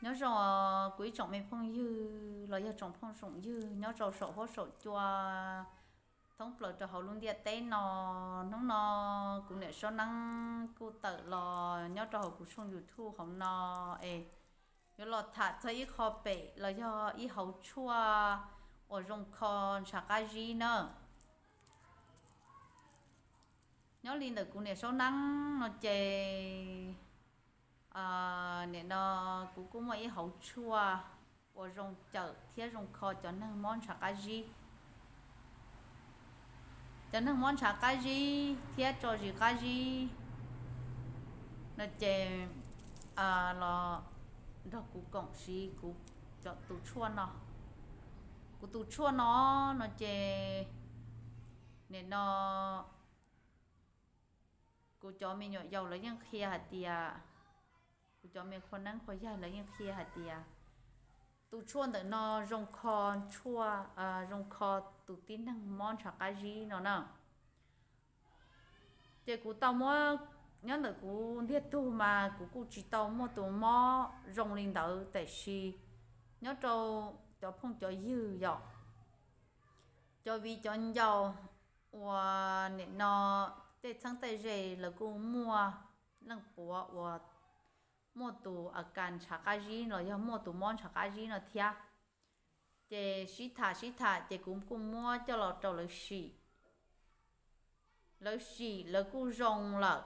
Nyob zoo kuv ib tsoom me phooj ywg los yog tsoom phooj tsoom ywg nyob rau saum huab saum cua thoob plaws rau hauv lub ntiaj teb no. Hnub no kuv niam Saub Neeb kuj tawm los nyob rau hauv kuv tshooj YouTube hauv no es yuav los tham txog ib qho pem los yog ib hauv tshuaj uas zoo kho ntshav qab zib na. Nyob li ntawm kuv niam Saub Neeb no ces nim no kuv kuj muaj ib hauv tshuaj uas zoo cawm thiab zoo kho cov neeg mob ntshav qab zib. Cov neeg mob ntshav qab zib thiab tso zis qab zib no ces los nrog kuv koom siv kuv tus tshuaj no. Kuv tus tshuaj no no ces nim no kuv cov me nyuam yaus lawv yeej qhia hais tias, kuv cov me qhua neeb qhua yaig lawv yeej qhia hais tias tus tshuaj ntawm no zoo kho tshuaj, zoo kho tus tib neeg mob ntshav qab zib no na. Ces kuv tau muab, nyob ntawm kuv ntiag tug mas kuv kuj tsis tau muaj tus mob zoo li ntawd, tiam sis nyob rau cov phooj cov ywg yom, cov viv cov ncaus uas nim no tej txheeb tej ze lawv kuj muaj, leej puav uas muaj tus a kas ntshav qab zib los yog muaj tus mob ntshav qab zib no thiab. Ces sib tham sib tham ces kuv kuj muab coj los rau lawv sim. Lawv sim lawv kuj zoo lawm.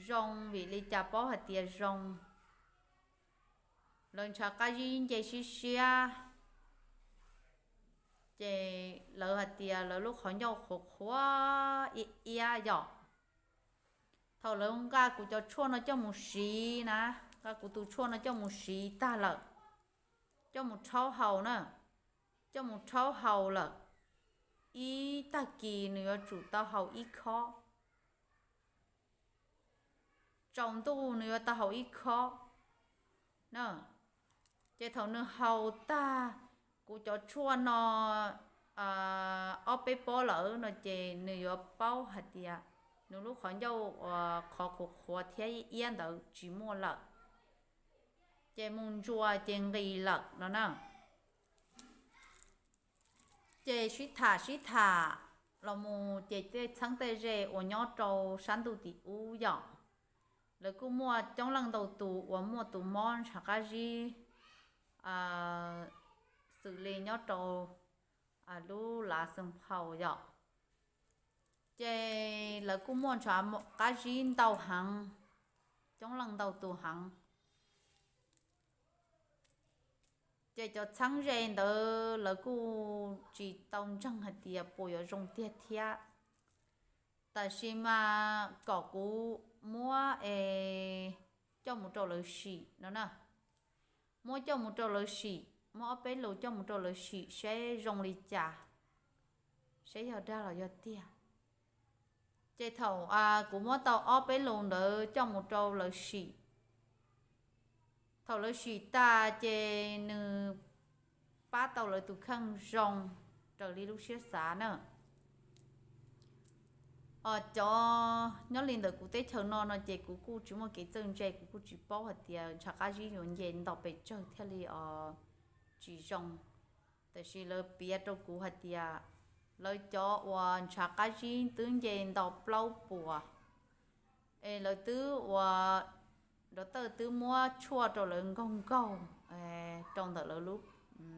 Zoo vim li cas paub hais tias zoo? Lawv ntshav qab zib nce siab siab, ces lawv hais tias lawv lub qhov ncauj qhuav qhuav iab iab yom. Thaum lawv nqa kuv cov tshuaj no coj mus siv na, nqa kuv tus tshuaj no coj mus siv tag lawm, coj mus rhaub haus na, coj mus rhaub haus lawm, ib tag kis nws yuav tsum tau haus ib khob. Tsaus ntuj nws yuav tau haus ib khob na. Ces thaum nws haus tag kuv cov tshuaj no ob peb pob lawm no ces nws yuav paub hais tias nws lub qhov ncauj uas qhov qhuav qhuav thiab iab ntawd tsis muaj lawm, ces mus ntsuas ces nqis lawm no na. Ces sib tham sib tham los mus ces tej txheeb tej ze uas nyob rau sab ntuj tim ub yom, lawv kuj muaj coob leej ntau tus uas muaj tus mob ntshav qab zib xws li nyob rau lub lav xeev phaus yom. Ces lawv kuj muaj ntshav qab zib ntau heev, coob leej ntau tus heev. Ces cov txheeb ze ntawd lawv kuj tsis tau ntseeg hais tias puas yuav zoo tiag thiab. Tab sis mas kom kuv muab es coj mus rau lawv sim no na. Muab coj mus rau lawv sim, muab ob peb lus coj mus rau lawv sim seb zoo li cas, seb yog dag los yog tiag. Ces thaum kuv muab tau ob peb lus ntawd coj mus rau lawv sim, thaum lawv sim tas ces nws pab tau lawv tus kheej zoo raws li lub siab xav na. Cov nyob li ntawm kuv teb chaws no no ces kuv kuj tsis muaj kev txawj ntse, kuv kuj tsis paub hais tias ntshav qab zib yuav nce nto pes tsawg thiaj li os tsis zoo. Tab sis lawv piav rau kuv hais tias lawv cov uas ntshav qab zib twb nce nto plaub puas, es lawv twb ua, doctor twb muab tshuaj rau lawv nkaug nkaug rau ntawm lawv lub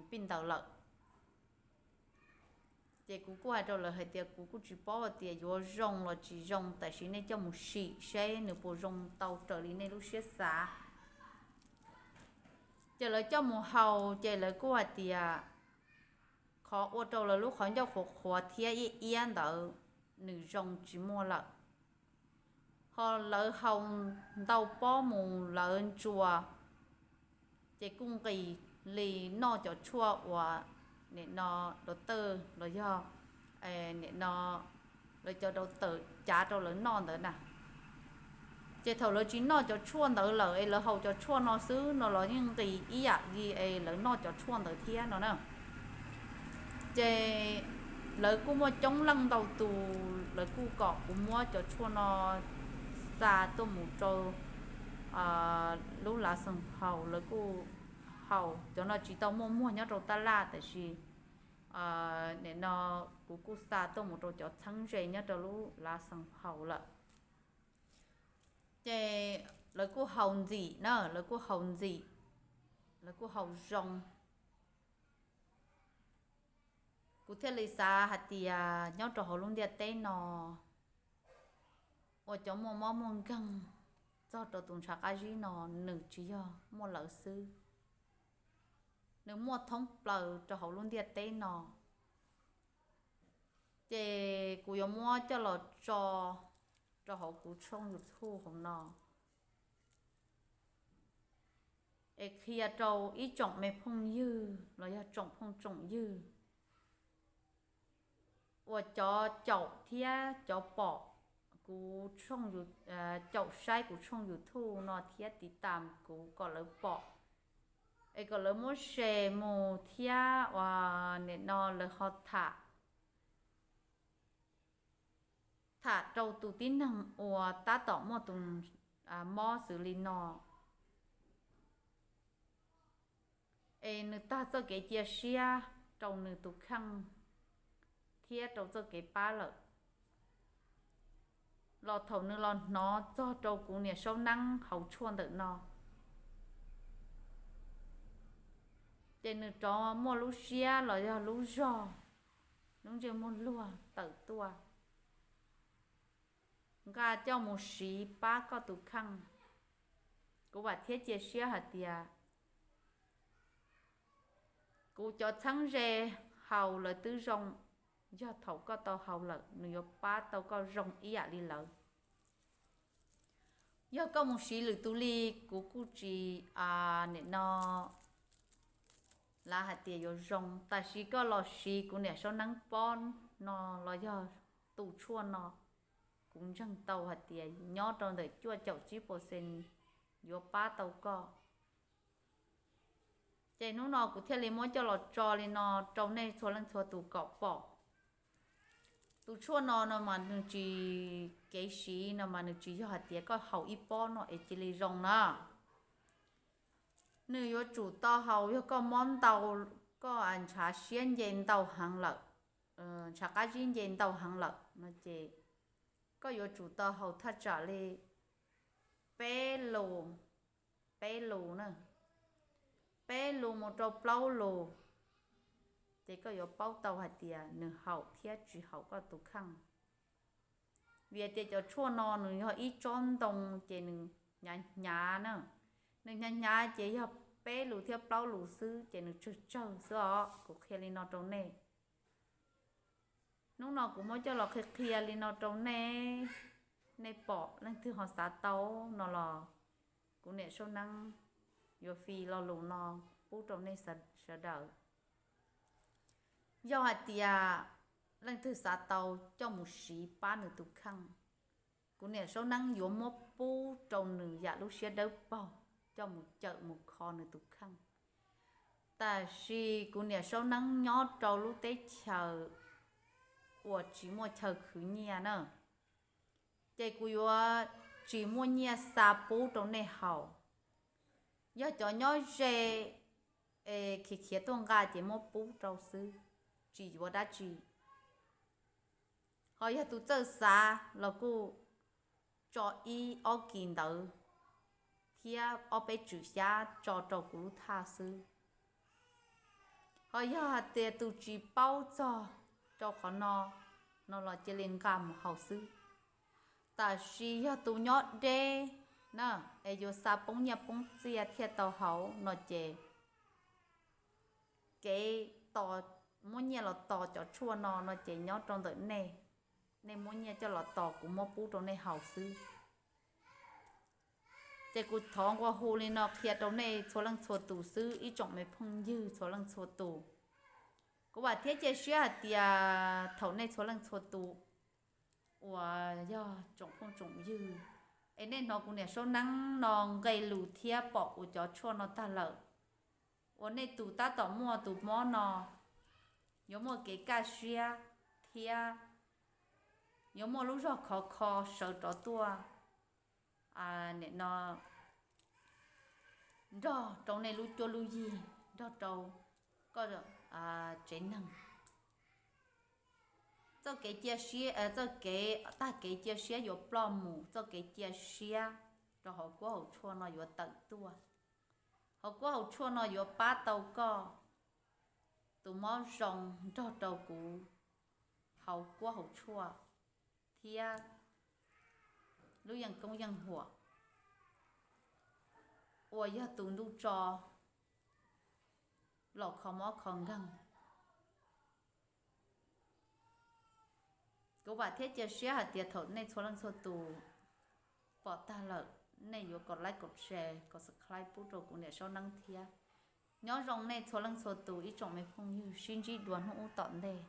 pij ntawd lawm. Ces kuv kuj hais rau lawv hais tias kuv kuj tsis paub hais tias yuav zoo los tsis zoo, tab sis nej coj mus sim seb nws puas zoo tau raws li nej lub siab xav. Ces lawv coj mus haus ces lawv kuj hais tias qhov ua rau lawv lub qhov ncauj qhuav qhuav thiab iab iab ntawd nws zoo tsis muaj lawm. Ho lawv haus ntau pob mus lawv ntsuas ces kuj nqis li noj cov tshuaj uas nim no doctor los yog nim no lawv cov doctor cav rau lawv noj ntawd na. Ces thaum lawv tsis noj cov tshuaj ntawd lawm es lawv haus cov tshuaj no xwb no los yeej nqis ib yam li es lawv noj cov tshuaj ntawd thiab no na. Ces lawv kuj muaj coob leej ntau tus lawv kuj kom kuv muab cov tshuaj no xa tuaj mus rau lub lav xeem haus, lawv kuj haus. Cov no tsis tau muaj muag nyob rau tab laj, tab sis nim no kuv kuj xa tuaj mus rau cov txheeb ze nyob rau lub lav xeem haus lawm. Ces lawv kuj haus ntxim na, lawv kuj haus ntxim, lawv kuj haus zoo. Kuv thiaj li xav hais tias nyob rau hauv lub ntiaj teb no, uas cov muaj mob muaj nkeeg txog rau tus ntshav qab zib no, nws tsis yog muaj lawv xwb, nws muaj thoob plaws rau hauv lub ntiaj teb no. Ces kuv yuav muab coj los tso rau hauv kuv tshooj YouTube hauv no, es qhia rau ib tsoom me phooj ywg los yog tsoom phooj tsoom ywg uas cov caum thiab cov pom kuv tshooj, caum saib kuv tshooj YouTube no thiab tiv tam kuv kom lawv pom, es kom lawv muab share mus thiab uas nim no lawv ho tham, tham rau tus tib neeg uas tab tom muaj tus mob xws li no, es nws tag txoj kev cia siab rau nws tus kheej thiab rau txoj kev pab lawm, los thaum nws los hnov txog rau kuv niam Saub Neeb hauv tshuaj ntawm no, ces nws rov muaj lub siab los yog lub zog, lub ntsej muag luag tawm tuaj, nqa coj mus siv pab koj tus kheej. Kuv vam thiab cia siab hais tias kuv cov txheeb ze haus lawv twb zoo, yog thaum koj tau haus lawm nws yuav pab tau koj zoo ib yam li lawv. Yog koj mus siv lwm tus li, kuv kuj tsis, nim no, lav hais tias yuav zoo, tab sis koj los siv kuv niam Saub Neeb pob no los yog tus tshuaj no, kuv ntseeg tau hais tias nyob rau ntawm cuaj caum tsib percent yuav pab tau koj. Ces hnub no kuv thiaj li muab coj los tso li no rau nej txhua leej txhua tus kom pom. Tus tshuaj no no mas nws tsis, kev siv no mas nws tsis yog hais tias koj haus ib pob no es cia li zoo na. Nws yuav tsum tau haus yog koj mob ntau, koj ntshav siab nce ntau heev lawm, ntshav qab zib nce ntau heev lawm no ces koj yuav tsum tau haus thaj tsam li peb lus, peb lus na, peb lus mus rau plaub lus, ces koj yuav paub tau hais tias nws haum thiab tsis haum koj tus kheej. Vim tias cov tshuaj no nws yog ib tsob ntoo, ces nws hnyav hnyav na, nws hnyav hnyav ces yog peb lus thiab plaub lus xwb ces nws tsawg tsawg xwb os. Kuv qhia li no rau nej. Hnub no kuv muab coj los qhia qhia li no rau nej, nej pom leej twg ho xav tau no los kuv niam Saub Neeb yuav fi lo lus no pub rau nej sawv daws. Yog hais tias leej twg xav tau coj mus siv pab nws tus kheej, kuv niam Saub Neeb yuav muab pub rau nws yam lub siab dawb paug coj mus cawm mus kho nws tus kheej. Tab sis kuv niam Saub Neeb nyob rau lub teb chaws uas tsis muaj chaw khwv nyiaj na, ces kuv yuav tsis muaj nyiaj xa pub rau nej haus. Yog cov nyob ze es khiav khiav tuaj nqa ces muab pub rau xwb, tsis yuav dab tsi. Ho yog tus txawj xav los kuj tso ib ob kis ntawv thiab ob peb tswm xyab tso rau kuv lub thaj xwb. Ho yog hais tias tus tsis paub txog rau qhov no, no los cia li nqa mus haus xwb. Tab sis yog tus nyob deb na, es yuav xa poob nyiaj poob txiaj thiaj tau haus no ces kev muab nyiaj los tos cov tshuaj no no ces nyob rau ntawm nej, nej muab nyiaj coj los tos kuv muab pub rau nej haus xwb. Ces kuv thov nqua hu li no qhia rau nej txhua leej txhua tus xwb, ib tsoom me phooj ywg txhua leej txhua tus. Kuv vam thiab cia siab hais tias thaum nej txhua leej txhua tus uas yog tsoom phooj tsoom ywg, es nej hnov kuv niam Saub Neeb no nqe lus thiab pom kuv cov tshuaj no tag lawm, uas nej tus tab tom muaj tus mob no yuav muaj kev kaj siab thiab yuav muaj lub zog khov kho sawv rov tuaj, nim no nrog rau nej lub cuab lub yig, nrog rau koj tsev neeg. Txoj kev cia siab, txoj kev tag kev cia siab yuav ploj mus, txoj kev cia siab rau hauv kuab hauv tshuaj no yuav tawm tuaj. Hauv kuab hauv tshuaj no yuav pab tau koj tus mob zoo nrog rau kuv hauv kuab hauv tshuaj thiab lub yeej koob yeej huam uas yog tus ntuj tso los kho mob kho nkeeg. Kuv vam thiab cia siab hais tias thaum nej txhua leej txhua tus pom tag lawm, nej yuav kom like, kom share, kom subscribe pub rau kuv niam Saub Neeb thiab. Nyob zoo nej txhua leej txhua tus ib tsoom me phooj ywg, sib ntsib dua hnub ub tom ntej.